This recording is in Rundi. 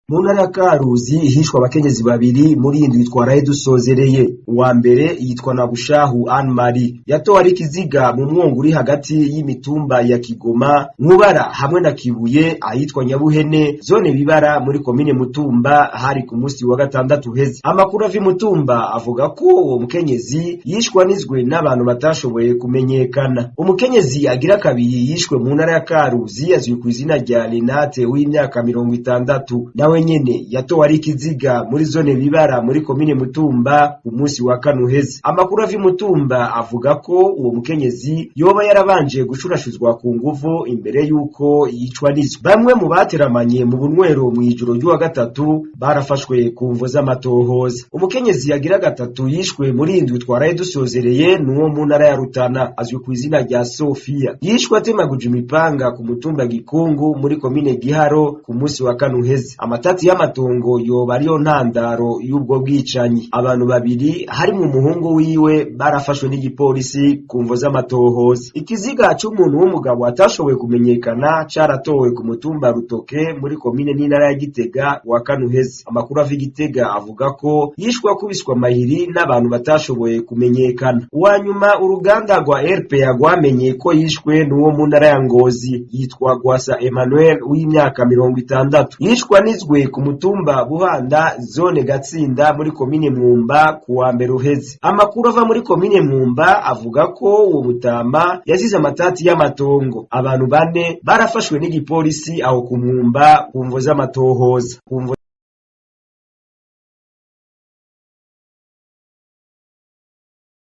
Mu ntara ya Karuzi hishwe abakenyezi babiri muri iyi ndwi twaraye dusozereye. Uwa mbere yitwa Nabushahu Anne Marie, yatowe ari ikiziga mu mwongo uri hagati y'imitumba ya Kigoma, Nkubara hamwe na Kibuye ahitwa Nyabuhene, zone Bibara muri komine Mutumba, hari ku musi wa gatandatu uheze. Amakuru ava i Mutumba avuga ko uwo mukenyezi yishwe anizwe n'abantu batashoboye kumenyekana. Umukenyezi agira kabiri yishwe mu ntara ya Karuzi azwi ku izina rya Renate w'imyaka 60, nawe nyene yatowe ari ikiziga muri zone Bibara muri komine Mutumba ku munsi wa kane uheze. Amakuru ava i Mutumba avuga ko uwo mukenyezi yoba yarabanje gushurashuzwa ku nguvu imbere y'uko yicwa n'izwe. Bamwe mu bateramanye mu bunywero mw'ijoro ry'uwa gatatu barafashwe ku mvo z'amatohoza. Umukenyezi yagira gatatu yishwe muri iyi ndwi twaraye dusozereye n'uwo mu ntara ya Rutana azwi ku izina rya Sofia. Yishwe atemaguje imipanga ku mutumba Gikungu muri komine Giharo ku munsi wa kane uheze. Amatati y'amatongo yoba ariyo ntandaro y'ubwo bwicanyi. Abantu babiri harimwo umuhungu wiwe barafashwe n'igipolisi ku mvo z'amatohoza. Ikiziga c'umuntu w'umugabo atashoboye kumenyekana caratowe ku mutumba Rutoke muri komine n'intara ya Gitega wa kane uheze. Amakuru ava i Gitega avuga ko yishwe akubiswe amahiri n'abantu batashoboye kumenyekana. Uwa nyuma uruganda rwa RPA rwamenye ko yishwe n'uwo mu ntara ya Ngozi yitwa Gwasa Emmanuel w'imyaka 60. Yishwe anizwe ku mutumba Buhanda zone Gatsinda muri komine Mwumba ku wa mbere uheze. Amakuru ava muri komine Mwumba avuga ko uwo mutama yazize amatati y'amatongo. Abantu bane barafashwe n'igipolisi aho ku Mwumba ku mvo z'amatohoza. Ku mvo